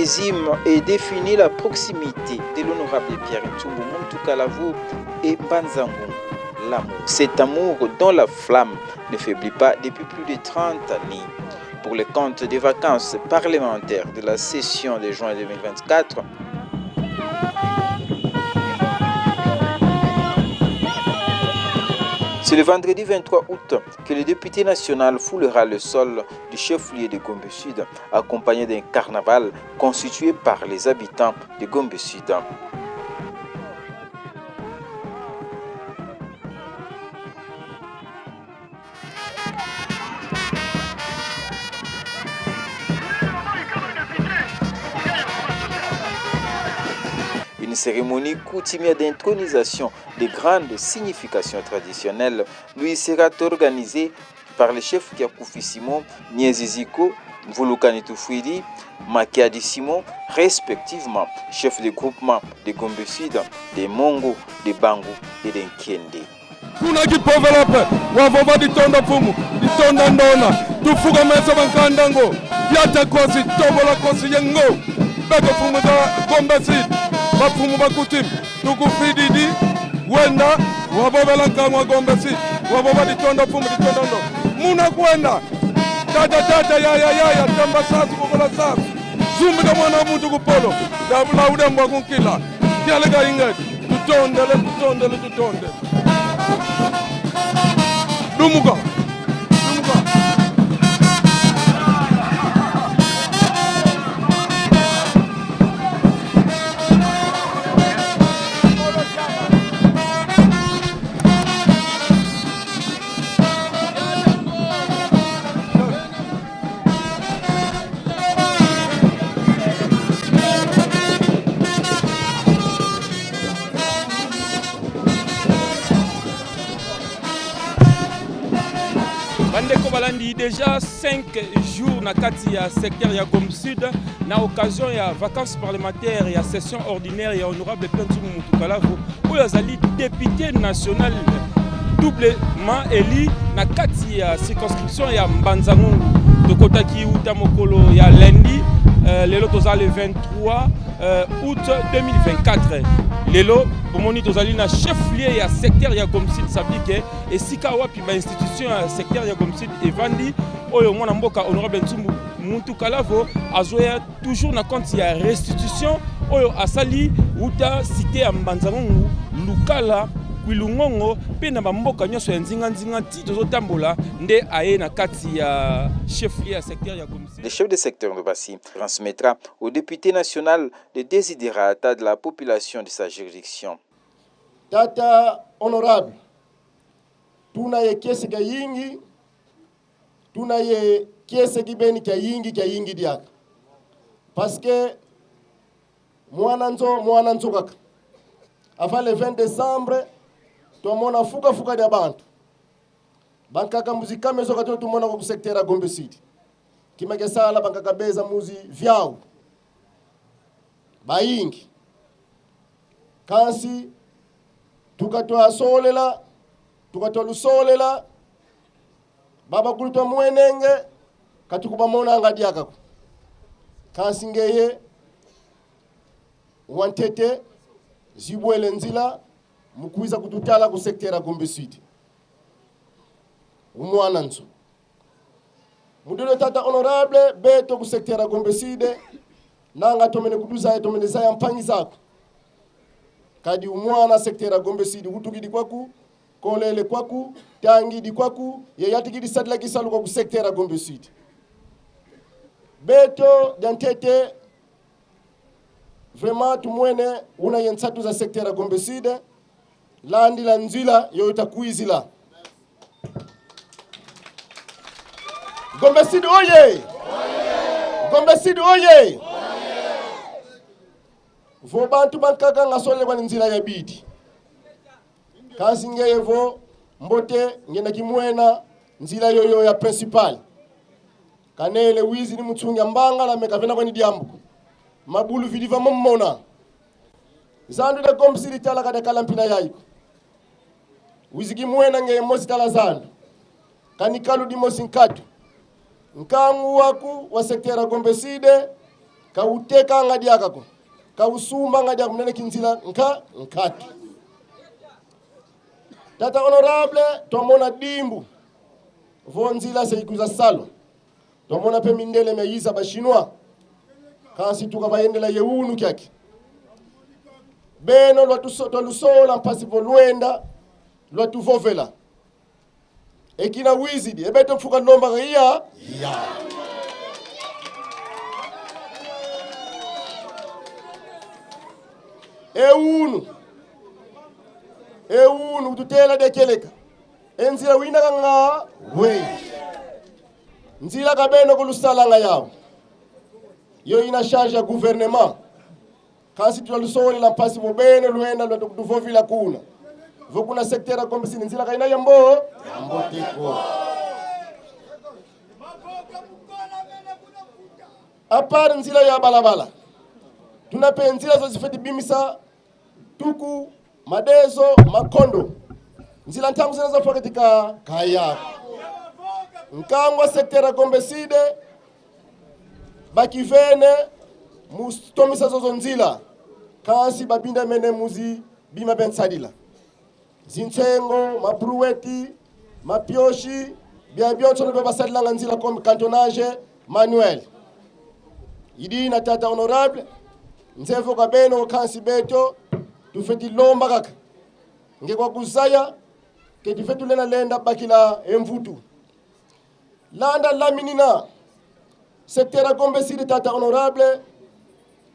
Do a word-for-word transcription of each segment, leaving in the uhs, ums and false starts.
Zim et définit la proximité de l'honorable Pierre Ntsumbu Muntu Kalavo et Mbanza Ngungu. L'amour, cet amour dont la flamme ne faiblit pas depuis plus de trente années. Pour le compte des vacances parlementaires de la session de juin deux mille vingt-quatre, c'est le vendredi vingt-trois août que le député national foulera le sol du chef-lieu de Gombe Sud, accompagné d'un carnaval constitué par les habitants de Gombe Sud. Une cérémonie coutumière d'intronisation de grande signification traditionnelle lui sera organisée par les chefs Kiakufi Simon, Niezi Ziko, Mvulukani Tufwidi, Makiadi Simon, respectivement chefs de groupement de Gombe Sud, de Mongo, de Bangu et de Nkiende. Kuna Kipovela mpe, wavova: Ditonda mfumu, ditonda ndona, tufukama meso ma nkanda ngo, yata kosi, tobola kosi ye ngo. Beto mfumu za Gombe Sud, bamfumu ba coutume, tukufididi, wenda, wavovela nkangu wa Gombe Sud, wavova: Ditonda mfumu, ditonda ndona. Muna kwenda, tata, tata, yaya, yaya, tamba sasu, bokola sasu. Zumbika mwana muntu ku polo, dabula ude mbwa ku nkila. Dialega ingeti, tutondele, tutondele, tutondele. Dumuka. Dumuka. Bandeko balandi, déjà cinq jours na kati ya secteur ya Gombe Sud, na occasion ya vacances parlementaires ya session ordinaire ya honorable Pierre Ntsumbu Muntu Kalavo, oyo azali député national doublement élu na kati ya circonscription ya Mbanza Ngungu. Tokotaki uta mokolo ya lundi, euh, lelo toza le vingt-trois, euh, août deux mille vingt-quatre. Lelo, bomoni, tozali na chef-lieu ya secteur ya Gombe Sud, ça veut dire que esika wapi ba institutions ya secteur ya Gombe Sud evandi, oyo mwana mboka honorable Ntsumbu Muntu Kalavo azoya toujours na compte ya restitution oyo asali uta cité ya Mbanza Ngungu, Lukala, Kwilu Ngongo, mpe na bamboka nyonso ya nzinga-nzinga ti tozotambola, nde aye na kati ya chef-lieu ya secteur ya Gombe Sud. Le chef de secteur de Passy transmettra au député national les desiderata de la population de sa juridiction. Tata honorable, tuna ye kiese kia yingi, tuna ye kiese kibeni kia yingi, kia yingi diaka. Parce que mwana nzo, mwana nzo kaka. Avant le vingt décembre, twamona fuka-fuka dia bantu. Bankaka mbuzi kame zo ka tuna tumona ko ku secteur ya Gombe Sud. Kima kia sala bankaka beza mbuzi viau. Bayingi. Kansi, tuka twasolela, tuka twalusolela, babakulu twamwenenge, ka tukubamonanga diaka ko. Kansi ngeye, wantete, zibwele nzila, mu kwiza kututala ku secteur ya Gombe Sud. Umwana nzo. Mu dilu, tata honorable, beto ku secteur ya Gombe Sud, nanga tomene kuduzaya, tomene zaya mpangi zaku. Kadi umwana secteur ya Gombe Sud, wutukidi kwaku, kolele kwaku, tangidi kwaku, ye yantikidi sadila kisalu kwaku secteur ya Gombe Sud. Beto, diantete, vraiment, tumwene una ye nsatu za secteur ya Gombe Sud, landila nzila yoyo utakwizila. Gombe Sud oye! Gombe Sud oye! Vo bantu bankaka nga solele kwani nzila ya bidi. Kansi ngeye vo mbote ngienda kimwena nzila yoyo ya principal. Kanele wizidi mu nsungi ya mbangala, me kavena kwani diambu ko. Mabulu vidi va mo mona. Zandu dia Gombe Sud tala ka diakala mpila yayi ko. Wizidi kimwena ngeye mosi tala zandu. Kani kalu dimosi nkatu. Nkangu waku wa secteur ya Gombe Sud, Ka utekanga diaka ko. Ka usumbanga diaka, mu nene kinzila nka-, nkatu. Tata honorable, twamona dimbu vo nzila se ikwiza salwa. Twamona mpe mindele mia yiza ba Chinois. Kansi tuka bayendela ye unu kiaki. Beno lwatuso-, twalusola mpasi vo lwenda, lwatuvovela. E kina wizidi, e beto mfuka lombaka iya? Iya. E unu. E unu, tutela de kieleka. E nzila winaka nga we. Nzila ka beno ko lusalanga yau. Yo ina charge ya gouvernement. Kansi twalusolila mpasi vo beno lwenda, lwenda kutuvovila kuna. Vo kuna secteur ya Gombe Sud nzila ka ina ya mbo-, ya mbote ko. À part nzila ya balabala, tuna mpe nzila zo zifweti bimisa tuku, madezo, makondo. Nzila ntangu zina zafwa keti ka-, kaya. Nkangu wa secteur ya Gombe Sud, bakivene mu tomisa zozo nzila. Kansi babinda mene mu zi bima bia nsadila. Zinsengo, mabruweti, mapioshi, bia bionsono bia basadilanga nzila comme cantonnage manuel. I dina tata honorable, nze vo ka beno kansi beto, tufweti lomba kaka. Nge kwa kuzaya, ke tufweti lenda lenda bakila e mvutu. Landa laminina. Secteur ya Gombe Sud, tata honorable,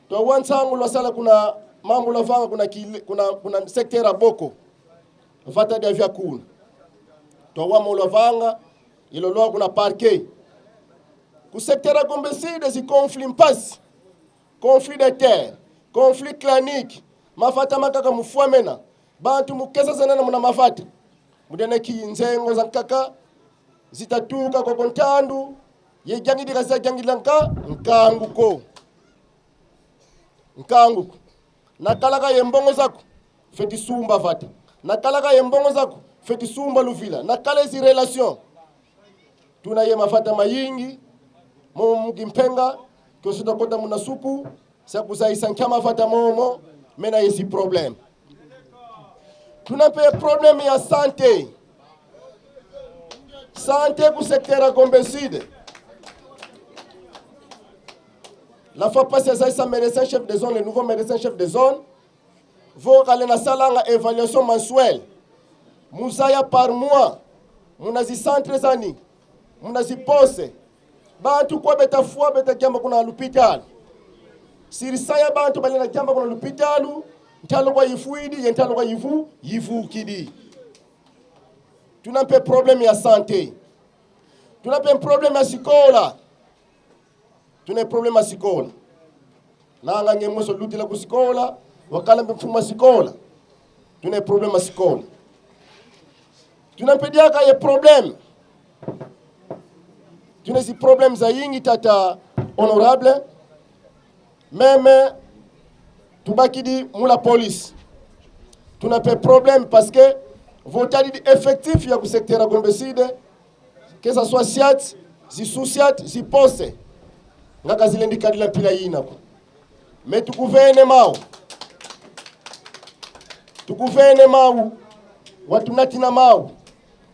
twawa nsangu lwasala kuna mambu lwavanga kuna kile-, kuna, kuna secteur ya Boko. Vata dia vya kuna. Twawa mo lwavanga, ilo lwa kuna parquet. Ku secteur ya Gombe Sud, zi conflit mpasi. Conflit de terre, conflit clanique, mavata makaka mu fwa mena. Bantu mu kesa zena na muna mavata. Mu dena ki nzengo za nkaka, zita tuka koko ntandu, ye jangidika za jangidila nka-, nkangu ko. Nkangu ko. Na kalaka ye mbongo zaku, fweti sumba vata. Na kalaka ye mbongo zaku, fweti sumba luvila. Na kala zi relation. Tuna ye mavata mayingi, mo mu kimpenga, kio sita kota muna suku, sa kuzayisa nkia mavata momo, mena ye zi problème. Tuna mpe problème ya santé. Santé ku secteur ya Gombe Sud. La fois passée, zayisa médecin chef de zone, le nouveau médecin chef de zone, vo kalenda salanga évaluation mensuelle. Mu zaya par mois. Muna zi centre zani. Muna zi poste. Bantu kwa beta fwa, beta kiamba kuna lupitalu. Sur cent ya bantu balenda kiamba kuna lupitalu, ntalu kwa ifwidi, ye ntalu kwa ivu-, ivukidi. Tuna mpe problème ya santé. Tuna mpe problème ya sikola. Tuna problème ya sikola. Nanga nge mosi lutila ku sikola, wakala mpe mfumu a sikola. Tuna problème ya sikola. Tuna mpe diaka ye problème. Tuna zi problème zayingi, tata honorable. Même tubakidi mu la police. Tuna mpe problème parce que vo tadidi effectif ya ku secteur ya Gombe Sud, que ça soit SIAT, zi sous-SIAT, zi poste, nga ka zilendi kadila mpila yina ko. Mais tukuvene mau. Tukuvene mau. Watunatina mau.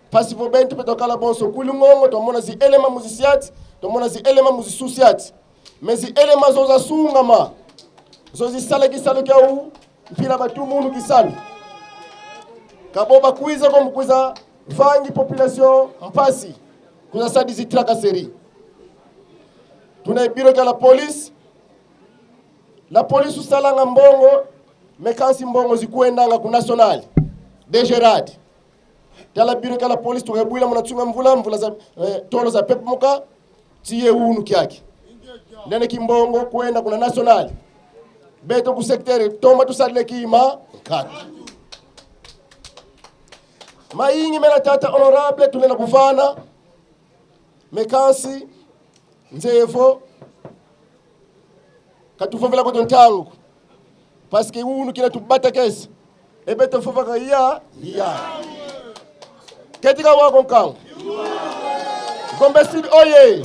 Mpasi vo beto mpe twakala bonso ku Lungongo, twamona zi éléments mu zi SIAT, twamona zi éléments mu zi sous-SIAT. Mais zi éléments zo zasungama, zo zisala kisalu kiau mpila batumunu kisalu. Ka bo bakwiza ko mu kwiza vangi population mpasi, kwiza sadi zi tracasserie. Tuna bureau kia la police. La police usalanga mbongo, mais kansi mbongo zikwendanga ku national. DGRAD. Tala bureau kia la police, tukebwila muna nsunga mvula, mvula za, eh, tolo za pepe muka, tiye unu kiaki. Nene kimbongo kwenda kuna national. Beto ku secteur, toma tusadile kima, nkatu. Mayingi mena tata honorable, tulenda kuvana, mais kansi, nze evo, ka tuvovela ko to ntangu. Parce que unu kina tubatakese. E beto vovaka ya, ya. Keti ka wau ko nkangu. Gombe Sud oye!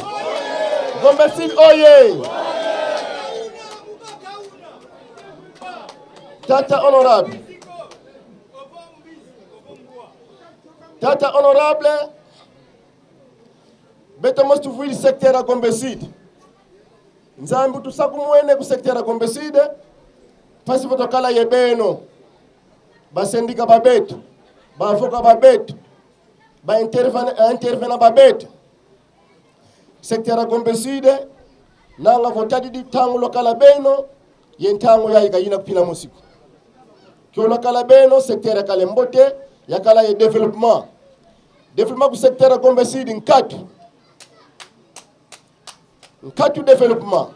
Gombe Sud oye! Tata honorable. Tata honorable, beto mosi tuvwidi secteur ya Gombe Sud. Nzambi utusakumwene ku secteur ya Gombe Sud, mpasi vo twakala ye beno, ba syndicat ba beto, ba avocat ba beto, ba interven-, intervenant ba beto. Secteur ya Gombe Sud, nanga vo tadidi ntangu lwakala beno, ye ntangu yayi ka yina kuna mosi ko. Kio lwakala beno, secteur yakala ye mbote, yakala ye développement. Développement ku secteur ya Gombe Sud nkatu. Nkatu développement.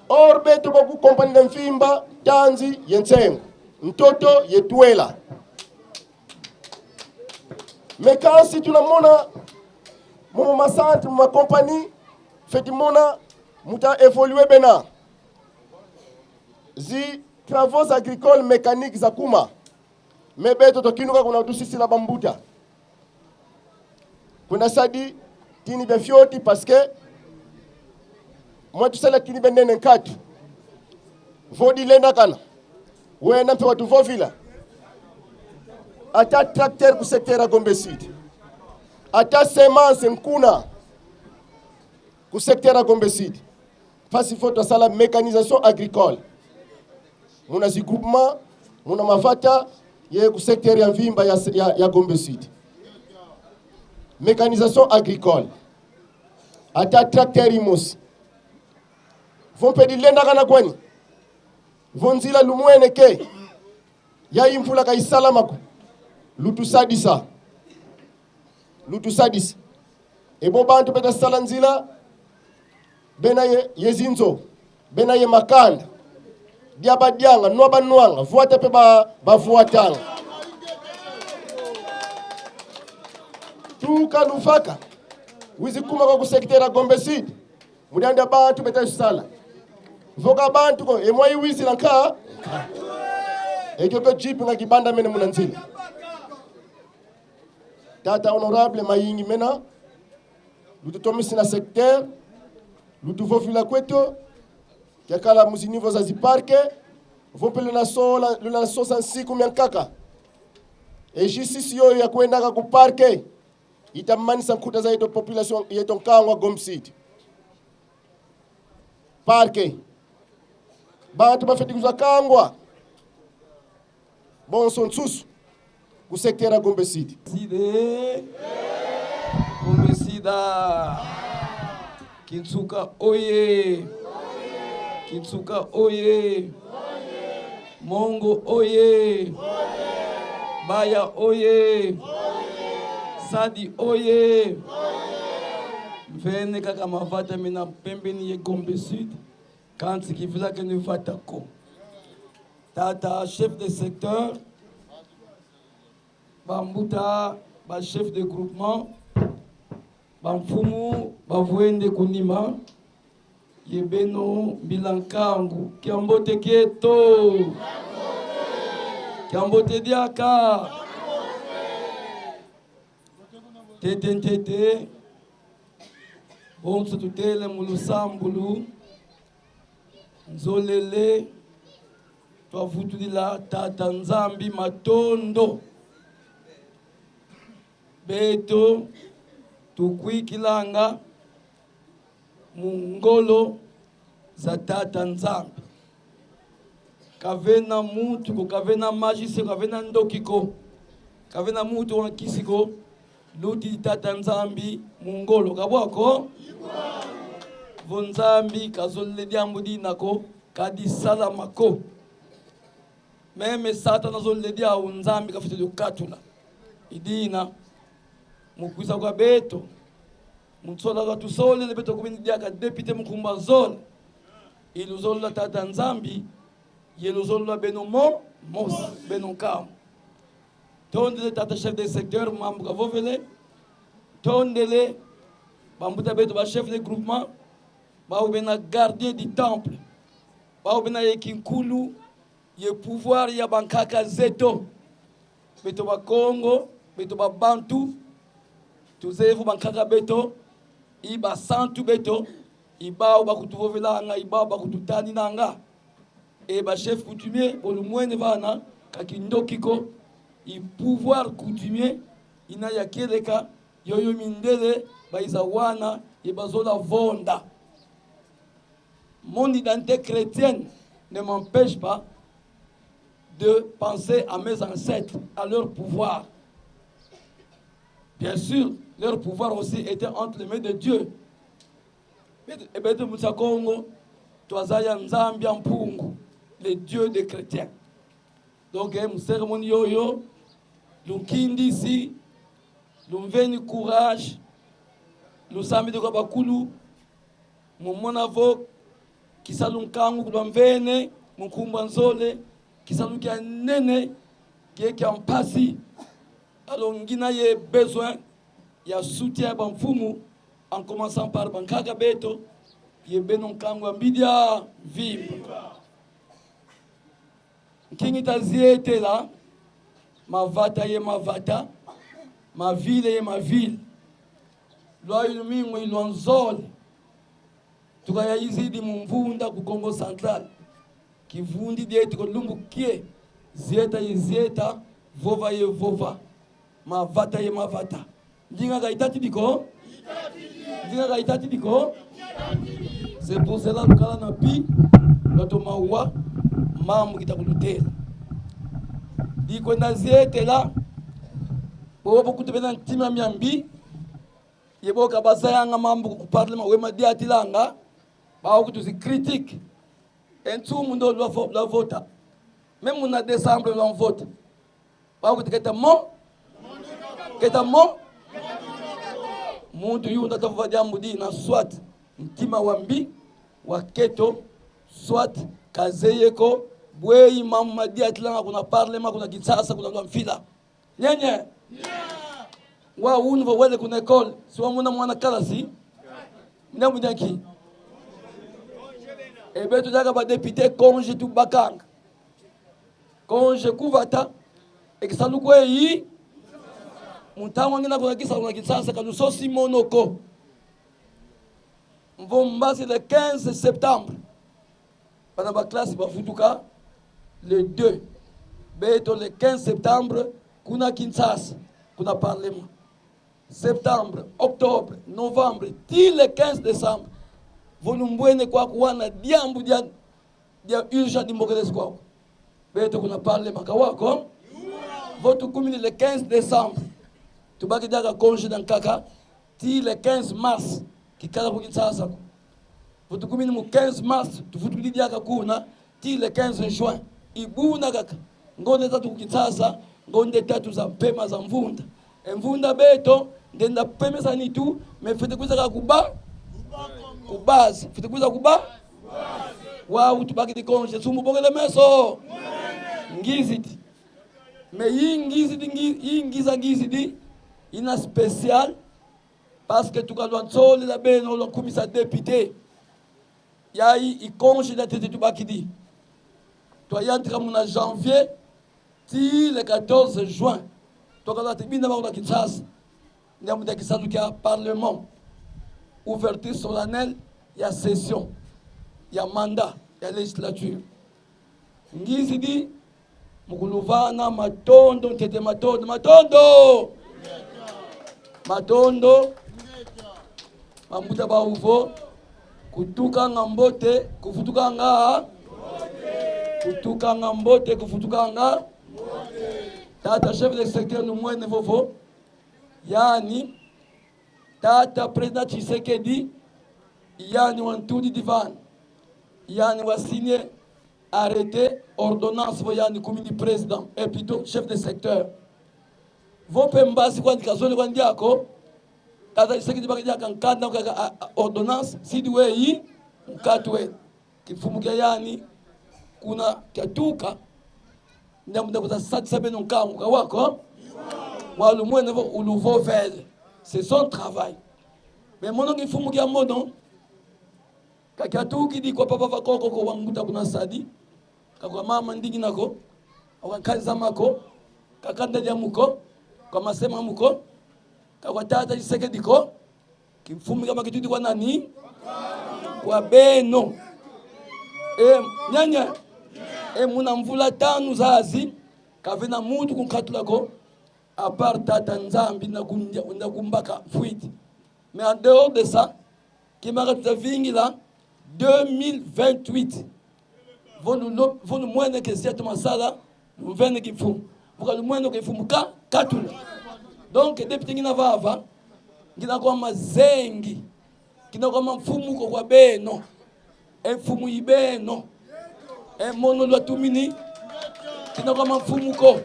Or beto ba ku compagnie ya mvimba, tanzi ye nsengo, ntoto ye twela. Mais kansi tuna mona, mu ma centre, mu ma compagnie, fweti mona mu ta évoluer bena. Zi travaux agricoles mécaniques zakuma. Mais beto twakinuka kuna tusisila bambuta. Kuna sadi tini bia fioti parce que mwa tusala tini bia nene nkatu. Vo dilendakana, wena mpe watuvovila. Ata tracteur ku secteur ya Gombe Sud. Ata semence nkuna ku secteur ya Gombe Sud. Mpasi vo twasala mécanisation agricole muna zi groupement, muna mavata, ye ku secteur ya mvimba ya, ya, ya Gombe Sud. Mécanisation agricole. Ata tracteur imosi. Vo mpe dilendakana kwani. Vo nzila lumwene ke. Yayi mvula ka isalama ko. Lutusadisa. Lutusadisa. E bo bantu beta sala nzila, bena ye, ye zinzo, bena ye makanda. Dia badianga, nwa banwanga, vwata mpe ba, bavwatanga. Tuka luvaka, wizi kuma kwa ku secteur ya Gombe Sud, mu diambu dia bantu beta sala. Vo ka bantu ko, e mwa iwizila nka. E kio kio jeep nga kibandamene muna nzila. Tata honorable, mayingi mena, lututomisi na secteur, lutuvovila kweto, kiakala mu zi niveau za zi parc, vo mpe luna sola, luna sosa nsiku mia nkaka. E justice yoyo ya kwendaka ku parc, ita manisa nkuta za yeto population, yeto nkangu wa Gombe Sud. Parc. Bantu bafweti kwiza kangwa bonso nsusu ku secteur ya Gombe Sud. Side. Gombe Sida. Kinsuka oye. Kinsuka oye. Mongo oye. Baya oye. Sadi oye. Mvene kaka mavata mena pembeni ye Gombe Sud. Kansi kivilakene vata ko. Tata chef de secteur, bambuta, ba chef de groupement, bamfumu bavwende ku nima, ye beno mbila nkangu, kiambote kieto. Kiambote diaka. Ntete ntete, bonso tutele mu lusambulu, nzolele twavutudila Tata Nzambi matondo. Beto tukwikilanga mu ngolo za Tata Nzambi. Kavena muntu ko, kavena magicien, kavena ndoki ko, kavena muntu wa nkisi ko, luti Tata Nzambi mu ngolo. Ka bwa ko? Vo Nzambi kazolele diambu dina ko, ka disalama ko. Meme Satana azolele diau, Nzambi kafwete lukatula. I dina, mu kwiza kwa beto, mu nsola katusonele beto kubeni diaka député mu nkumbu a zole. I luzolo lwa Tata Nzambi, ye luzolo lwa beno mo, mosi, beno nkamu. Tondele Tata chef de secteur, mambu kavovele. Tondele bambuta beto ba chef de groupement, bau bena gardien du temple, bau bena ye kinkulu ye pouvoir ya bankaka zeto. Beto Bakongo, beto ba bantu, tuzeye vo bankaka beto i basantu beto, i bau bakutuvovelanga, i bau bakututaninanga. E ba chefs coutumiers, bo lumwene vana, ka kindoki ko, i pouvoir coutumier ina ya kieleka, yoyo mindele bayiza wana, ye bazola vonda. Mon identité chrétienne ne m'empêche pas de penser à mes ancêtres, à leur pouvoir. Bien sûr, leur pouvoir aussi était entre les mains de Dieu. Beto, e beto mu nsi a Kongo, twazaya Nzambi a Mpungu, le Dieu des chrétiens. Donc, eh, mu cérémonie yoyo, lunkindisi, lumveni courage, lusambidi kwa bakulu, mu mona vo kisalu nkangu kulwa mvene, mu nkumbu a nzole, kisalu kia nene, kie kia mpasi. Alors ngina ye besoin ya soutien ya bamfumu, en commençant par bankaka beto, ye beno nkangu a mbidi a mvimba. Nkingi ta zietela, mavata ye mavata, mavile ye mavile. Lwayi lumingu i lwa nzole. Tuka yayizidi mu mvunda ku Kongo Central. Kivundi dieto ko lumbu kie, zieta ye zieta, vova ye vova, mavata ye mavata. Ndinga ka itatidi ko? Ndinga ka itatidi ko? C'est pour cela lukala na pi, lwatoma wa, mambu kita kulutela. Dikwenda zietela, bobo kutu bena ntima mia mbi, ye bo ka bazayanga mambu ku parlement, we madiatilanga, bawu kutu zi critique. E nsumu ndo lwa vo-, lwa vota. Même muna décembre lwa mvota. Bawu kutu keta mo, keta mo. Muntu yunda ta vova diambu dina, soit ntima wa mbi, wa keto, soit ka zeye ko, bweyi mambu madiatilanga kuna parlement, kuna Kinshasa, kuna lwa mfila. Nyenye. Wa unu vo wele kuna école, si wamona mwana kalasi. Muna muna ki? E beto diaka ba députés, congé tubakanga. Congé ku vata, e kisalu kweyi? Mu ntangu ngina kuna kisalu na Kinshasa, ka lusosi mono ko. Mvo mbasi le quinze septembre, bana ba classe bavutuka le deux. Beto le quinze septembre, kuna Kinshasa, kuna parlement. Septembre, octobre, novembre, ti le quinze décembre. Vo lumbwene kwaku wana diambu dia, dia urgent dimbokelesi kwaku. Beto kuna parlement ka wa ko. Vo tukumini le quinze décembre, tubaki diaka congé dia nkaka ti le quinze mars, kikala ku Kinshasa ko. Vo tukumini mu quinze mars, tuvutukidi diaka kuna ti le quinze juin. I buna kaka, ngonde tatu ku Kinshasa, ngonde tatu za mpema za mvunda. E mvunda beto, ndenda pemesa nitu, mais fwete kwiza kaka ku ba-, ku base, fwete kwiza ku ba-, wawu tubakidi congé, sumu bokele meso. Ngizidi. Mais yi ngizidi, ngi-, yi ngiza ngizidi, ina spécial, parce que tuka lwansolela beno lwakumisa député. Yayi i congé dia ntete tubakidi. Twayantika muna janvier ti le quatorze juin. Twakala ti bina bakula Kinshasa. Ndiambu dia kisalu kia parlement. Ouverture solennelle ya session, ya mandat, ya législature. Ngizidi mu kuluvana matondo, ntete matondo, matondo. Matondo. Bambuta bawu vo, kutukanga mbote, kuvutukanga. Kutukanga mbote, kuvutukanga. Tata chef de secteur lumwene vo vo, yani, tata président Tshisekedi, yani wantudidi vana, yani wa signer arrêté, ordonnance, vo yani kumini président, et plutôt chef de secteur. Vo mpe mbasi kwandi ka zole kwandi diaka ko, tata Tshisekedi baka diaka nkanda, kaka, a, a, ordonnance, sidi weyi, nkatu we. Kimfumu kia yani, kuna kiatuka, ndiambu dia kwiza sadisa beno nkangu, ka wa ko? Wa lumwene vo uluvovele. C'est son travail. Mais mono kimfumu kia mono, ka kiatukidi kwa papa Vakoko ko, wa mbuta kuna Sadi, ka kwa mama Ndingina ko, ka kwa Nkanzama ko, ka kanda diamu ko, kwa mase mamu ko, ka kwa tata Tshisekedi ko, kimfumu kia makitudi kwa nani? Kwa beno. E, nyanya. E muna mvula tanu zazi, ka vena muntu kunkatula ko, à part Tata Nzambi na kundia-, na kumbaka fuite. Mais en dehors de ça, kima ka tuta vingila deux mille vingt-huit. Vo lu lo-, vo lumwene que sia toma sala, lumvene kimfumu. Vo ka lumwene kimfumu ka, katula. Donc, député ngina vava, ngina kwa mazengi, kina kwa mamfumu ko kwa beno. E mfumu i beno. E mono lwatumini, kina kwa mamfumu ko.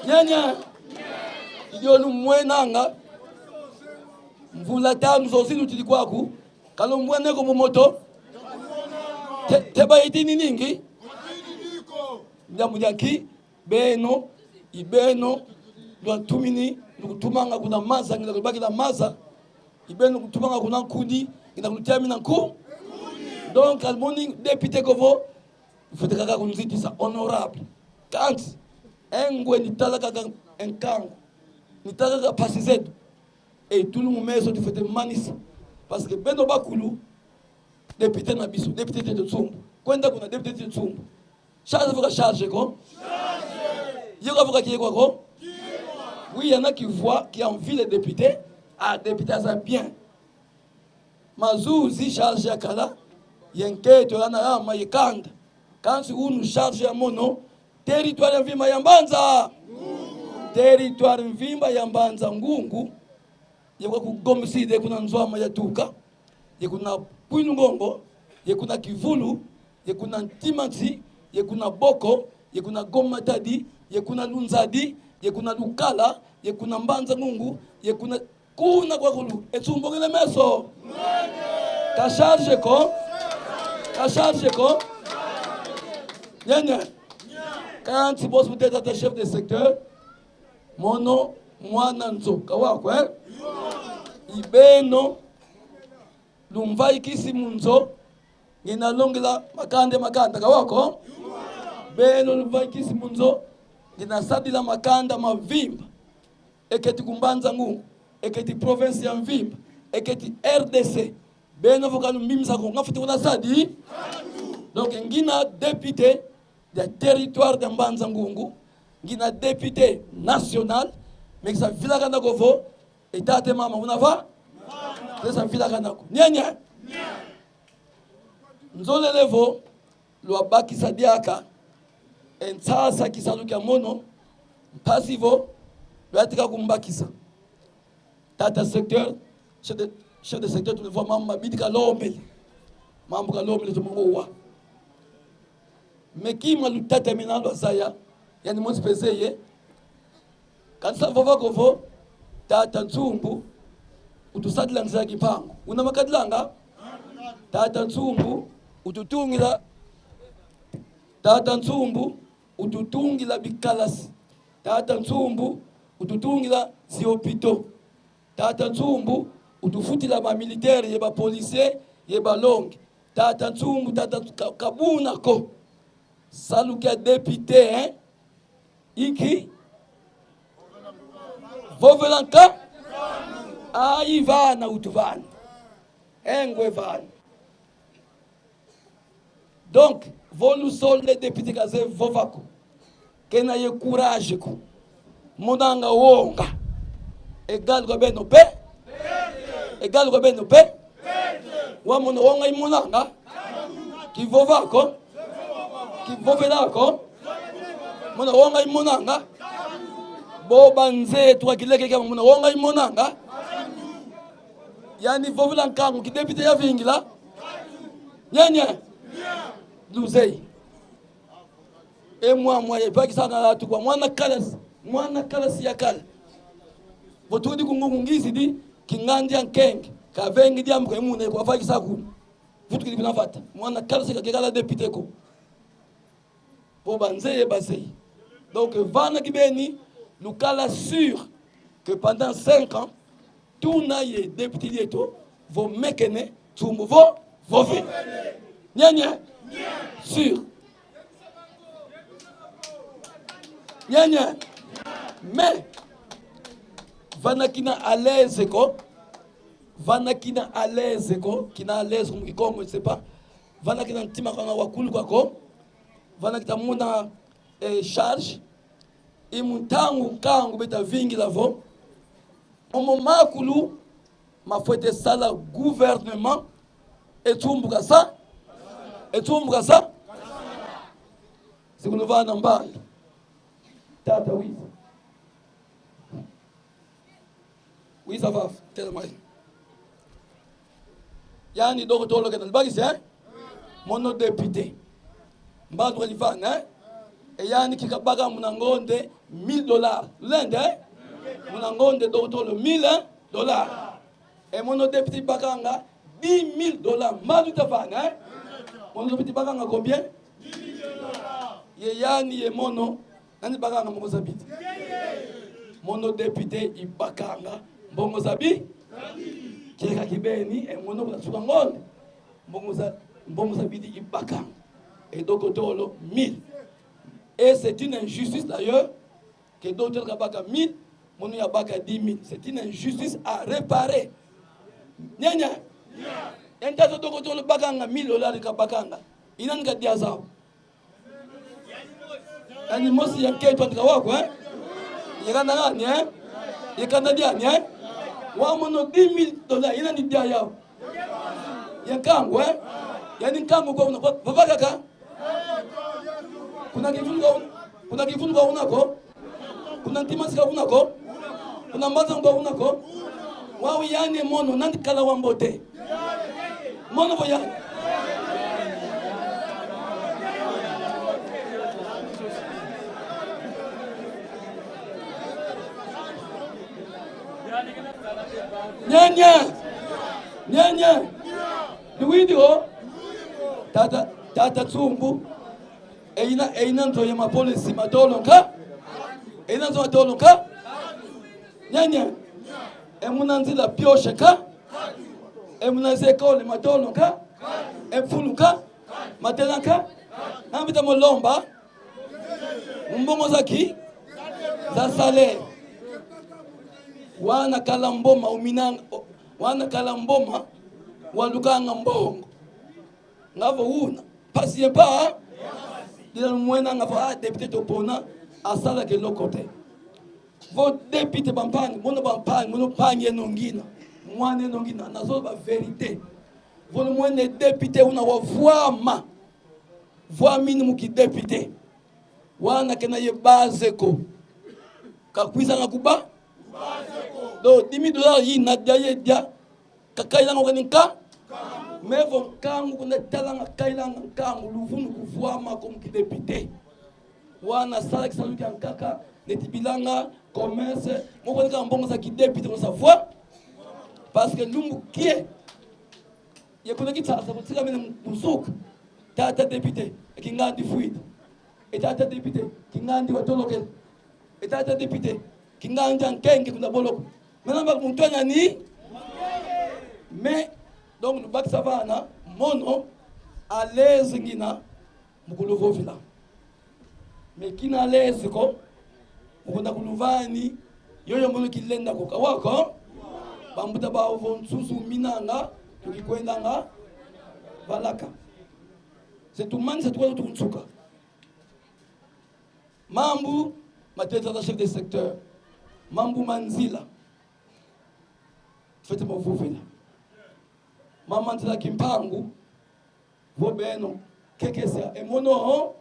Nyenye, i dio lumwenanga, mvula tanu zozi lutidi kwaku, ka lumwene ko mu moto. Te, te bayitini ningi. Ndiambu dia nki? Beno, i beno lwatumini, lukutumanga kuna maza, ngina kubakila maza. I beno lukutumanga kuna nkuni, ngina kutiamina nku. Donc, ka lumoni député ko vo, fwete kaka kunzitisa, honorable. Kansi, e ngwe ni tala kaka e nkangu, ni tala kaka mpasi zeto. E tulu mu meso tufwete manisa. Parce que beno bakulu, député na biso, député Tete Nsumbu. Kwenda kuna député Tete Nsumbu. Charge vo ka charge ko? Ye kwa vo ka kiekwa ko? Oui, il y en a qui voient, qui envient les députés. Ah, député aza bien. Mazuzi charge ya kala, ye nkento ya na yama ye kanda. Kansi unu charge ya mono, territoire ya mvimba ya Mbanza. Territoire mvimba ya Mbanza Ngungu. Ye kwa kugomeside kuna Nzwama ya tuka, ye kuna Kwilu Ngongo, ye kuna Kivulu, ye kuna Ntimansi, ye kuna Boko, ye kuna Goma Matadi, ye kuna Lunzadi, ye kuna Lukala, ye kuna Mbanza Ngungu, ye kuna kuna kwa kulu. E Nsumbu ngina meso. Ka charge ko? Ka charge ko? Nyenye. Kansi bosi bu teta ta chef de secteur. Mono mwana nzo, ka wa ko, eh? I beno lumvaikisi mu nzo, ngina longila makanda makanda, ka wa ko? Beno lumvaikisi mu nzo, ngina sadila makanda mavimba. E keti ku Mbanza Ngungu, e keti province ya mvimba, e keti R D C. Beno vo ka lumbimbisa ko, nga fwete kuna sadi. Donc, ngina député dia territoire dia Mbanza Ngungu, ngina député national, mais kisa vilakana ko vo, e tata e mama, una va? Kisa vilakana ko. Nyenye? Nzolele vo, lwabakisa diaka e nsasa kisalu kia mono, mpasi vo lwatika kumbakisa. Tata secteur, chef de, chef de secteur, tu le vois, mambu mabidi kalombele. Mambu kalombele, tu mongo wa. Mais kima lutatamena lwazaya, yandi mosi mpe zeye. Kansi sa vova ko vo, Tata Nsumbu utusadila nzila kimpangu. Una makadilanga? Tata Nsumbu ututungila, Tata Nsumbu ututungila bikalasi. Tata Nsumbu ututungila zi hôpitaux. Tata Nsumbu utufutila ba militaires ye ba policiers ye balongi. Tata Nsumbu, tata, ka, ka buna ko. Salu kia député, hein? Inki? Vovela nka? Ayi, vana utuvana. E ngwe vana. Donc, vo lusole député kazeye vova ko, kena ye courage ko. Monanga wonga. Égal kwa beno mpe? Égal kwa beno mpe? Wau mono wonga imonanga? Kivova ko? Kivovela ko? Mono wonga imonanga? Bo banze twa kileke kia mono wonga imonanga? Yandi vovela nkangu ki député yavingila? Nyenye? Luzeye. E mwa mwa ye vakisana latu kwa mwana kalasi, mwana kalasi ya kala. Vo tukidi ku Ngungu ngizidi, kingandi ya nkenge, kavengi diambu kwa muna kwa vakisa kuna. Vutukidi kuna vata. Mwana kalasi kakekala député ko. Vo banzeye bazeye. Donc, vana kibeni, lukala sûr que pendant cinq ans, tuna ye député dieto, vo mekene, Nsumbu vo, vove. Nyenye? Sûr. Nyenye? Mais, vana kina à l'aise ko, vana kina à l'aise ko, kina à l'aise ko mu Kikongo, je sais pas. Vana kina ntima kana wakulu kwako. Vana kita mona, eh, charge. I mu ntangu nkangu beta vingila vo: momo makulu mafwete sala gouvernement. E tumbu kasa. E tumbu kasa. Si kuluvana mbandu. Tata wiza. Wiza vava, tela mai. Yandi dokotolo kena lubakisi, eh? Mono député. Mbandu kani vana, eh? E yandi kika baka muna ngonde mille dollars. Lulenda, eh? Muna ngonde dokotolo mille, eh, dollars. E mono député bakanga dix mille dollars. Mbandu ta vana, eh? Mono député bakanga combien? Ye yandi ye mono, nani bakanga mbongo zabidi? Mono député i bakanga mbongo zabi-, kieka kibeni, e mono kuna suka ngonde. Mbongo za-, mbongo zabidi i bakanga. E dokotolo mille. Et c'est une injustice d'ailleurs, que d'autres ka baka mille, mono ya baka dix mille. C'est une injustice à réparer. Nyanya. Enta zo dokotolo bakanga mille dollars ka bakanga. I nani ka dia zau? Yandi mosi ya nkento andi ka wau ko, eh? Ye kanda diani, eh? Ye kanda diani, eh? Wa mono dix mille dollars, i nani dia yau? Ya nkangu, eh? Yandi nkangu ko una, va-, vava kaka. Kuna kivundu ka un-, kuna kivundu ka una ko. Kuna ntima si ka una ko. Kuna mbanza ka una ko. Wau yandi mono, nani kala wa mbote? Mono vo yandi. Nyanya. Nyanya. Luwidi ho. Tata, tata Tsumbu. E ina, e ina nzo ya mapolisi matolo nka? E ina nzo matolo nka? Nyanya. E muna nzila pioshe nka? E muna ze école matolo nka? E mfulu nka? Matela nka? Nambita mo lomba mbongo za ki? Za salaire. Wana kala mboma uminanga, wana kala mboma walukanga mbongo. Nga vo una mpasi ye mpa. Dina mwena nga vo, ah, député topona, asala ke lokote. Vo député bampangi, mono bampangi, mono mpangi eno ngina, mwana eno ngina, na zo ba vérité. Vo lumwene député una wavwama, vwamini mu kidéputé. Wana kena ye base ko. Kakwizanga kuba. Donc, dix mille dollars yina dia ye dia. Kakailanga kani nka? Mais vo nkangu kuna talanga, kailanga nkangu, luvunu kuvwama comme kidéputé. Wana sala kisalu kia nkaka, neti bilanga, commerce, mo kwani ka mbongo za kidéputé, mo sa vwa. Parce que lumbu kie, ye kuna Kinshasa, kutika mene musuka. Tata député, e kingandi fwidi. E tata député, kingandi watolokele. E tata député, kingandi a nkenge kuna boloko. Mena mba muntu ena ni. Mais, donc, lubakisa vana, mono, à l'aise ngina, mu kuluvovila. Mais kina à l'aise ko, mu kuna kuluvani, yoyo mono kilenda ko, ka wau ko. Bambuta bau vo nsusu minanga, tukikwendanga, valaka. Se tumanisa tuka tukunsuka. Mambu ma teta za chef de secteur. Mambu ma nzila. Fwete mo vovela. Mama nzila Kimpangu. Vo beno kekesa, e mono?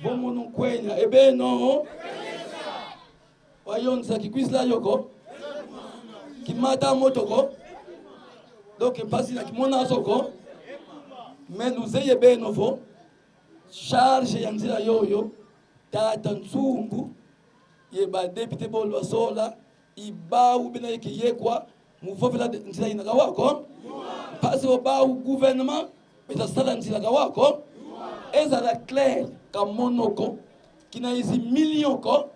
Vo mono nkwenya, e beno? Wa yo nzila kikwizila yo ko. Kimata moto ko. Donc mpasi na kimona zo ko. Mais luzeye beno vo charge ya nzila yoyo, tata Nsumbu ye ba député bo lwasola, i bau bena ye kiyekwa mu vovela de-, nzila yina, ka wau ko. Mpasi vo bau gouvernement beta sala nzila, ka wau ko. E zala clair, ka mono ko. Kina izi million ko,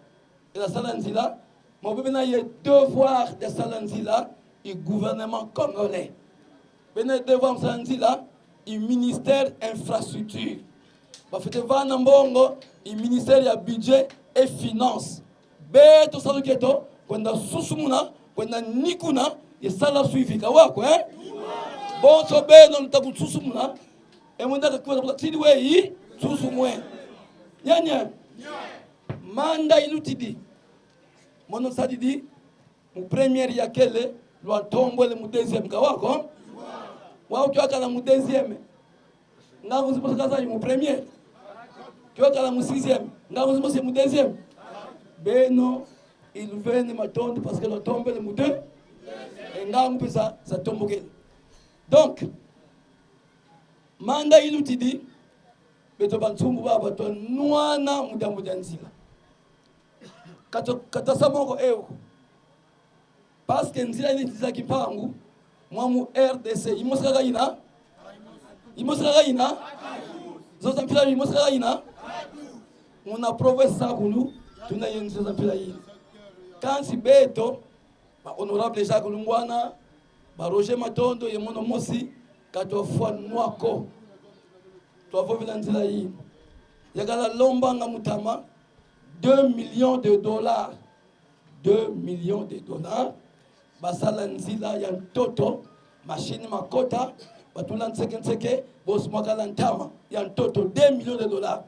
beta sala nzila, mais bena ye devoir de sala nzila, i gouvernement congolais. Bena ye devoir sala nzila, i ministère infrastructure. Bafwete vana mbongo, i ministère ya budget et finances. Beto salu kieto, kwenda susumuna, kwenda nikuna, ye sala suivi, ka wau ko, eh? Bonso beno luta kunsusumuna, E mundaka kiwa na kula tidi weyi, nsusu mwe. Nyenye. Manda ilutidi. Mono sadidi, mu première ya kele, lwa tombwele mu deuxième, ka wako? Wau kiwakala mu deuxième. Ngangu zimosi kazai mu première. Kiwakala mu sixième. Ngangu zimosi mu deuxième. Beno, iluvene matondo parce que lwa tombele mu deux. E ngangu mpe za, za tombokele. Donc, manda ilutidi, beto bansumbu baba twanwana mu diambu dia nzila. Kato, kata sa moko ewo. Parce que nzila ni nzila kimpangu, mwa mu R D C, imosi kaka ina? Imosi kaka ina? Zo za mpila imosi kaka ina? Muna province zakulu, tuna ye nzila za mpila ina. Kansi beto, ba honorable Jacques Lungwana, ba Roger Matondo, ye mono mosi, ka twafwa nwa ko. Twavovila nzila ina. Yakala lombanga mu ntama deux millions de dollars. Deux millions de dollars. Basala nzila ya ntoto, machine makota, batula nseke nseke, bosi mwakala ntama ya ntoto, deux millions de dollars.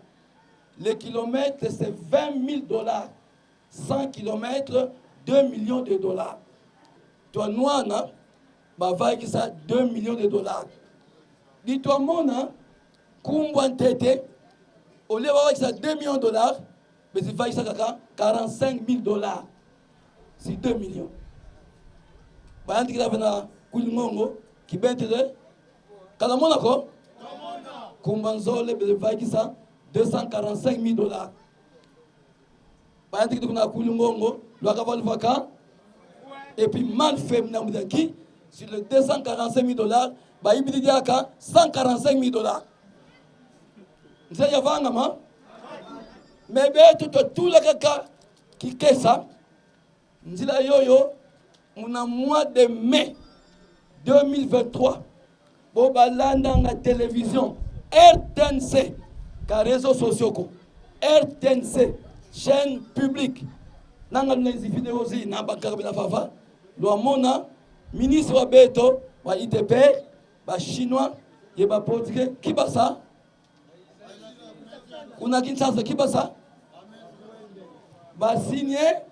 Le kilomètre, c'est vingt mille dollars. Cent kilomètres, deux millions de dollars. Twanwana, bavaikisa deux millions de dollars. Di twamona, nkumbu a ntete, au lieu bavaikisa deux millions de dollars, bezi vaikisa kaka quarante-cinq mille dollars. Si deux millions. Bayantikila vena Kwilu Ngongo, kibentele. Ka lwamona ko? Nkumbu a nzole bezi vaikisa deux cent quarante-cinq mille dollars. Bayantikidi kuna Kwilu Ngongo, lwaka va luvaka. Et puis mal fait, mna mudaki, sur les deux cent quarante-cinq mille dollars, bayibidi diaka cent quarante-cinq mille dollars. Nzila yavangama. Mais beto twatula kaka kikesa. Nzila yoyo, muna mois de mai deux mille vingt-trois, bo balandanga télévision R T N C, ka réseaux sociaux ko, R T N C, chaîne publique. Nanga luna zi vidéo zina, bankaka bena vava, lwamona ministre wa beto wa I T P, ba Chinois ye ba Portugais, ki basa? Kuna Kinshasa, ki basa? Ba signé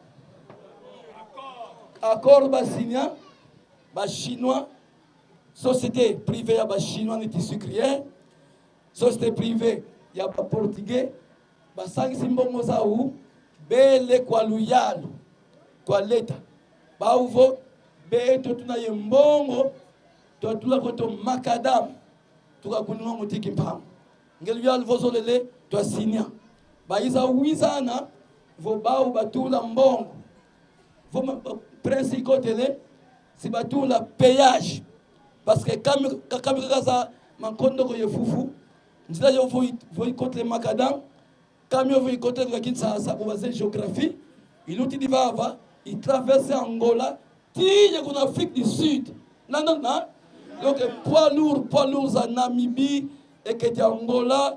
accord, ba signé, ba Chinois, société privée ya ba Chinois neti sucrière, société privée ya ba Portugais, basangisi mbongo zau, bele kwa luyalu, kwa leta. Bau vo, beto tuna ye mbongo, twatula koto macadam, tuka kunwa mutiki mpangu. Nge luyalu vo zolele, twa signé. Bayiza wizana, vo bau batula mbongo. Vo ma, ma, prince ikotele, si batula péage. Parce que kami, ka-, kami kaka za mankondoko ye fufu, nzila yo vo i-, vo ikotele macadam, kami yo vo ikotele kuna Kinshasa, pour baze géographie, ilutidi vava, i traverse Angola, tii ye kuna Afrique du Sud. Na, na, na. Donc, poids lourd, poids lourd za Namibie, eketi Angola,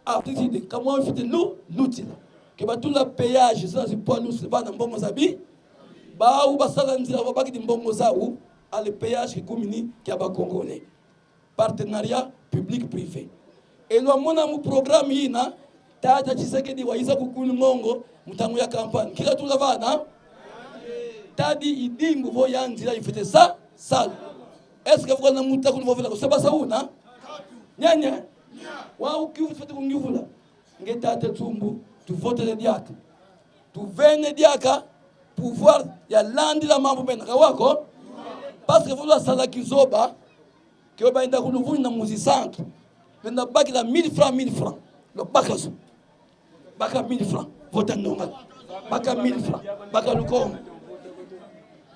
Afrique du Sud, kamwa fiti lu-, lutila. Ke batula péage, za zi poids lourd, vana mbongo zabi. Bau basala nzila, babakidi mbongo zau, ale péage kikumini kia ba Congolais. Partenariat public-privé. E lwamona mu programme yina, tata Tshisekedi wayiza ku Kwilu Ngongo, mu ntangu ya campagne. Ki katula vana? Tadi i dimbu vo ya nzila ifwete sa, sala. Est-ce que vo kuna muta kulu vovela ko, se basa una? Nyenye. Wau ki ufwete kungiuvula. Nge tata Tsumbu, tuvotele diaka. Tuvene diaka pouvoir ya landila mambu mena, ka wako? Parce que vo lwasala kizoba, ke bayenda ku luvunu na muzi santu, benda bakila mille francs, mille francs. Lwabaka zo. Baka mille francs, vota ndonga. Baka mille francs, baka lukongo.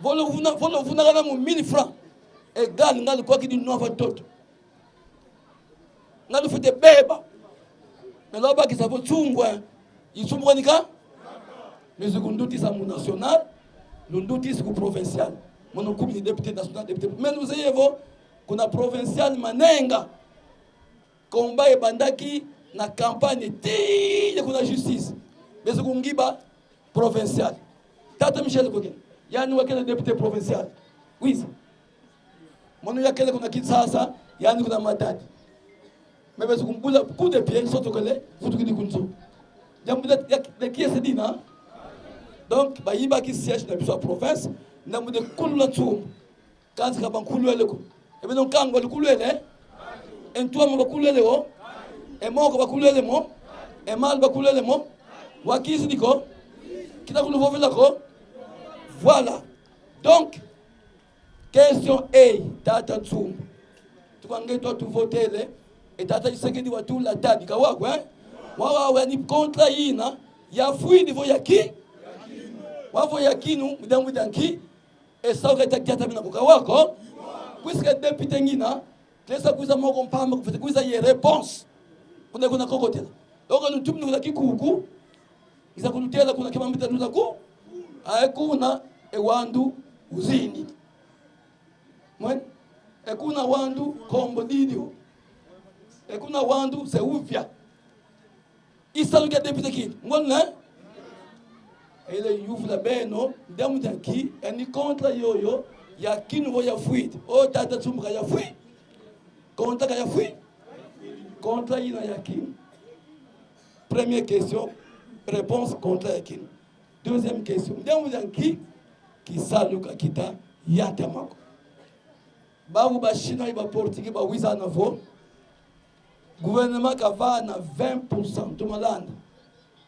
Vo luvuna, vo luvunakana mu mille francs, égal, nga lukwakidi nwa va ntoto. Nga lufwete beba. Mais lwabakisa vo tsungwa, itsungwa nika. Mais zi kundutisa mu national, lundutisi ku provincial. Mono kumi ni député national, député. Mais luzeye vo, kuna provincial manenga. Combat ebandaki na campagne tii ye kuna justice. Mais zi kungiba provincial. Tata Michel Kokele, yandi wakele député provincial. Wizi. Mono yakele kuna Kinshasa, yandi kuna Matadi. Mais bezo kumbula coup de pied, soto kele, vutukidi ku nzo. Diambu dia, dia, dia kiese dina. Donc, bayibaki siège na biso ya province, ndambu dia kulula nsumbu. Kansi ka bankulwele ko. E beno nkangu bakulwele? E ntu ame bakulwele wo? E moko bakulwele mo? E malu bakulwele mo? Wa kizidi ko? Kita kuluvovela ko? Voilà. Donc, question A, tata Nsumbu. Tuka nge to tuvotele, e tata Tshisekedi watula tadi, ka wau ko, eh? Wau, wau, yani contrat yina, yafwidi vo ya ki-, wau vo ya kinu, mu diambu dia nki, e salu ka diata mina ko, ka wau ko? Puisque député ngina, lesa kwiza moko mpamba, kufwete kwiza ye réponse. Kuna, kuna kokotela. Donc, ntumini kuna Kikuku, ngiza kulutela kuna kima mbita luta ku, aye kuna, e wandu uzini. Mwen, e kuna wandu kombo didio. E kuna wandu se uvia. I salu kia député kina. Ngona? Ele yuvula beno, diambu dia nki, yani contrat yoyo, ya kinu vo yafwidi. O tata Nsumbu, ka yafwi. Contrat ka yafwi. Contrat yina ya kinu. Première question, réponse, contrat ya kinu. Deuxième question, diambu dia nki, kisalu ka kita yatama ko? Bawu ba Chinois, ba Portugais, bawizana vo gouvernement kavana vingt pour cent, tumalanda.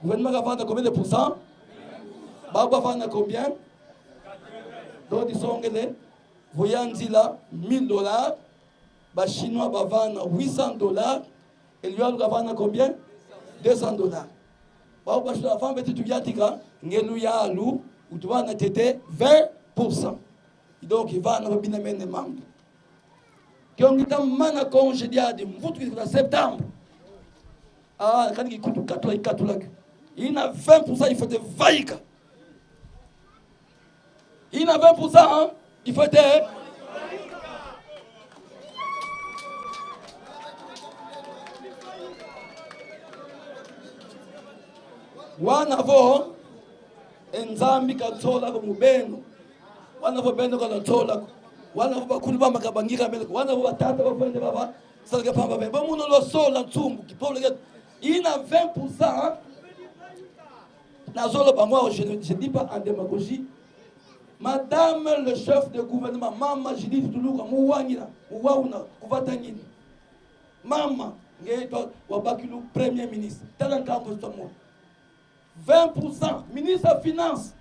Gouvernement kavana combien de pourcents? Bawu bavana combien? Donc, disongele, vo ya nzila, mille dollars, ba Chinois bavana huit cents dollars, e luyalu kavana combien? Deux cents dollars. Bawu ba Chinois, avant beti tuyantika, nge luyalu, utuvana ntete vingt pour cent. Donc, vana vo bina mene mambu. Kio ngita mana congé diadi, mvutu kizikula septembre. Ah, kani kikutu katula, ikatula ke. Ina vingt pour cent, il faut te vaika. Ina vingt pour cent, hein? Il faut te. Wana vo, e Nzambi ka nsola ko mu beno. Wana vo beno ka nsola ko. Wana vo bakulu ba maka bangira mele ko. Wana vo batata bavwende baba, sala ke pamba be. Ba muno lo sola Nsumbu, ki problème. Ina vingt pour cent, hein? Na zolo ba moi, je ne, je dis pas en démagogie. Madame le chef de gouvernement, mama Judith Tuluka, mu wangina, mu wauna, ku vata ngina. Mama, nge to wabakilu premier ministre. Tala nkambo tomo. Vingt pour cent, ministre ya finance,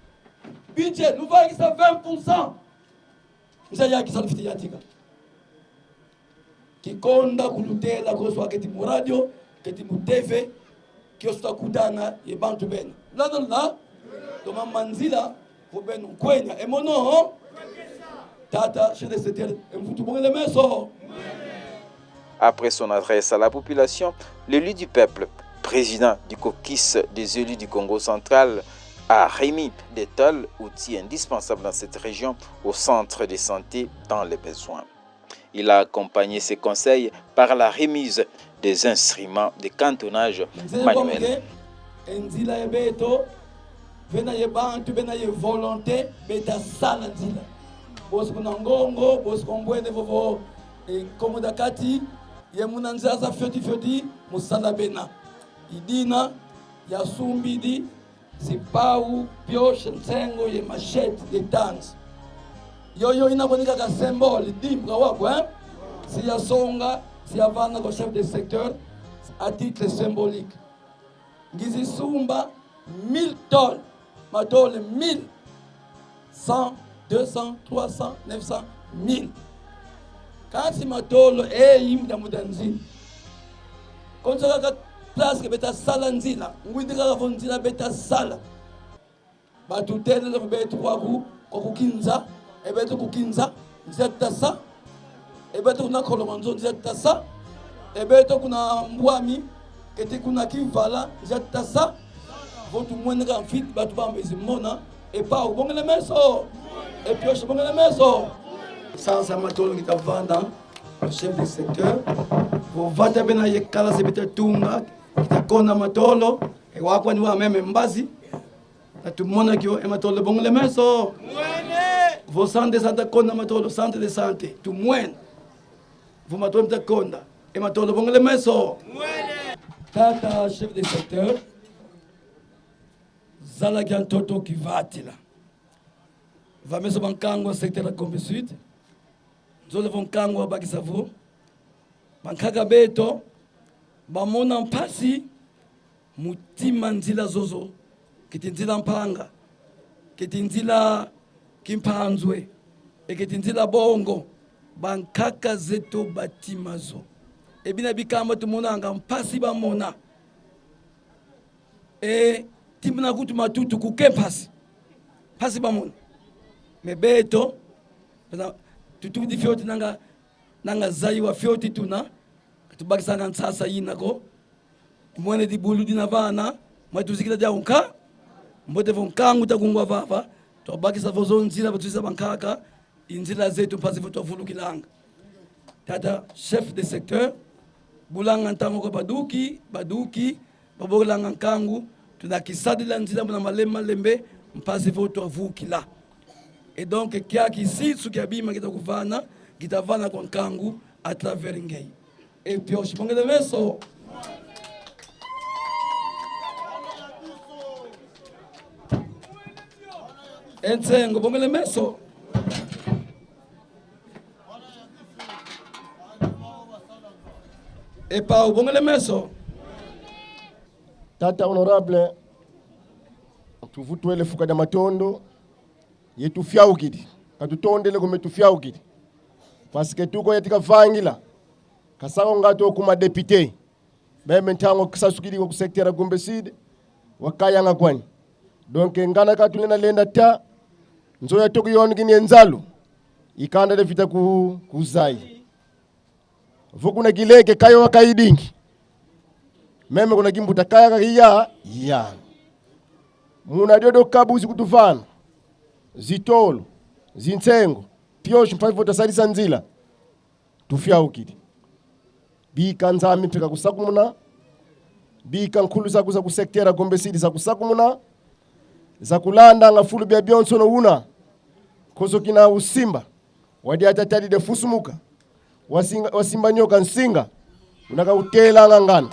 budget, luvangisa vingt pour cent. Nza ya kisalu fwete yantika. Kikonda kulutela ko swa keti mu radio, keti mu T V, kio swa kutana ye bantu bena. Landa la, toma manzila, vo beno nkwenya. E mono, tata, chef de secteur, e mvutu bongele meso. Après son adresse à la population, l'élu du peuple, président du caucus des élus du Kongo Central, a remis des tôles, outils indispensables dans cette région, au centre de santé dans les besoins. Il a accompagné ses conseils par la remise des instruments de cantonnage manuel. E nzila ya beto, bena ye bantu, bena ye volonté, beta sala nzila. Bosi kuna Ngongo, bosi Kombwene vovo, e Kongo dia Kati, ye muna nzila za fioti fioti, mu sala bena. I dina yasumbidi si Pau Pioche Nsengo ye machette ye tanzi. Yoyo ina kwani kaka symbole, dimbu ka wau ko, hein? Si yasonga, si yavana kwa chef de secteur, à titre symbolique. Ngizi sumba mille tôles, matôle mille, cent, deux cents, trois cents, neuf cents, mille. Kansi matôle, eh, imda muda nzila. Konso kaka place ke beta sala nzila, ngwidi kaka vo nzila beta sala. Batutele vo beto kwaku, kwaku Kinza, e beto ku Kinza, nzila tuta sa. E beto kuna Kolomanzo, nzila tuta sa. E beto kuna Mbwami, keti kuna Kimvala, nzila tuta sa. Vo tumwene ka mfiti, bantu bambe zi mona, e Pau bongele meso, e Pioche bongele meso. Sansa matolo ngita vanda, chef de secteur. Vo vata bena ye kala se beta tunga, kita konda matolo, e wau kwani wau meme mbazi. Na tumona kio, e matolo bongele meso. Vo centre de santé konda matolo, centre de santé, tumwene. Vo matolo mita konda. E Matolo, bongele meso. Tata chef de secteur, zala kia ntoto kivatila. Va meso bankangu ya secteur ya Gombe Sud. Nzolele vo nkangu wa bakisa vo bankaka beto bamona mpasi mu tima nzila zozo, keti nzila Mpanga, keti nzila Kimpanzwe, e keti nzila Bongo, bankaka zeto batima zo. E bina bikamba tumonanga mpasi bamona. E tima na kutu matutu kuke mpasi. Mpasi bamona. Mais beto, pena, tutudi fioti nanga, nanga zayi wa fioti tuna, ka tubakisanga nsasa yina ko. Tumwene dibulu dina vana, mwa tuzikila diau nka, mbote vo nkangu ta kungwa vava, twabakisa vo zo nzila, batuzisa bankaka, i nzila zeto mpasi vo twavulukilanga. Tata chef de secteur, bulanga ntangu kwa baduki, baduki, babokilanga nkangu, tuna kisadila nzila muna malembe malembe, mpasi vo twavukila. Et donc, kia kisisu kia bima kita kuvana, kita vana kwa nkangu à travers ngeye. E Pioche, bongele meso. E Nsengo, bongele meso. E Pau, bongele meso. Tata honorable, tuvutwele fuka dia matondo, ye tufiaukidi. Ka tutondele ko, mais tufiaukidi. Parce que tuko yantika vangila. Ka sa ko nga tukuma député. Meme ntangu kisasukidi ko ku secteur ya Gombe Sud, wakayanga kwani. Donc, ngana ka tulenda lenda ta, nzo ya toko yonki ni nzalu, i kanda dia vita ku, ku zayi. Vo kuna kileke kayo wakayidingi. Meme kuna kimbuta kaya kakiya, ya. Muna diodio kabu zi kutuvana. Zitolo, zinsengo, Pioche mpasi vo tasadisa nzila. Tufiaukidi. Bika Nzambi mpe kakusakumuna. Bika nkulu zaku za ku secteur ya Gombe Sud zakusakumuna. Zakulandanga fulu bia bionsono una. Kozo kina usimba. Wadi atatadi de fusumuka. Wasinga, wasimba nyoka nsinga. Una kautelanga ngana.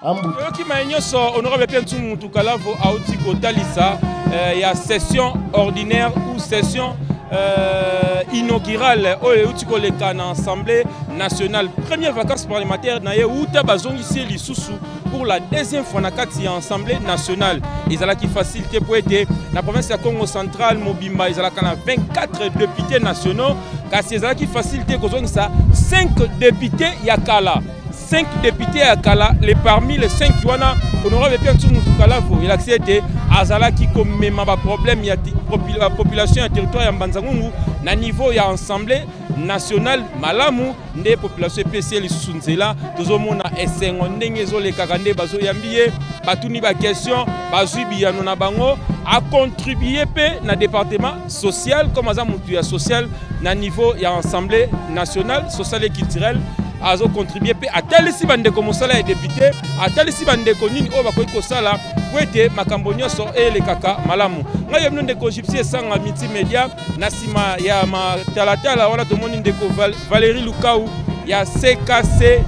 Ambu. Toyoki maye nyonso, honorable Pierre Nsumu Mutukala vo auti kotalisa, euh, ya session ordinaire ou session, euh, inaugurale oyo euti koleka na Assemblée nationale. Première vacances parlementaires na ye uta bazongisi ye lisusu pour la deuxième fois na kati ya Assemblée nationale. Ezalaki facile te po ete na province ya Kongo Central mobimba ezalaka na vingt-quatre députés nationaux, kasi ezalaki facile te kozongisa cinq députés ya kala. Cinq députés ya kala, et parmi les cinq wana, honorable Pierre Nsumu Mutukala vo elakisi ete azalaki komema ba problèmes ya ti-, popu-, la population ya territoire ya Mbanza-Ngungu na niveau ya Assemblée nationale malamu, nde population epesi ye lisusu nzela. Tozomona esengo ndenge ezolekaka, nde bazoyambi ye, batuni ba questions, bazwi biyano na bango. A contribuer mpe na département social, comme aza mutu ya social na niveau ya Assemblée nationale, sociale et culturelle. Azo contribuer mpe, atalisi bandeko mosala ya député, atalisi bandeko nini oyo bakoki kosala po ete makambo nyonso elekaka malamu. Ngai ya bino ndeko Gypsy Esanga, Multimédia, na nsima ya matalatala wana tomoni ndeko Val-, Valérie Lukau ya C K C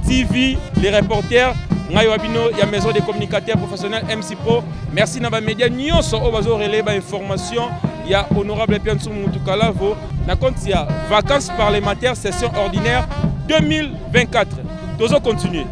T V, les reporters, ngai wa bino ya Maison des Communicateurs Professionnels, M C Pro. Merci na ba médias nyonso oyo bazo relayer ba informations ya honorable Pierre Nsumu Mutukala vo na compte ya vacances parlementaires, session ordinaire deux mille vingt-quatre. Tozo continuer.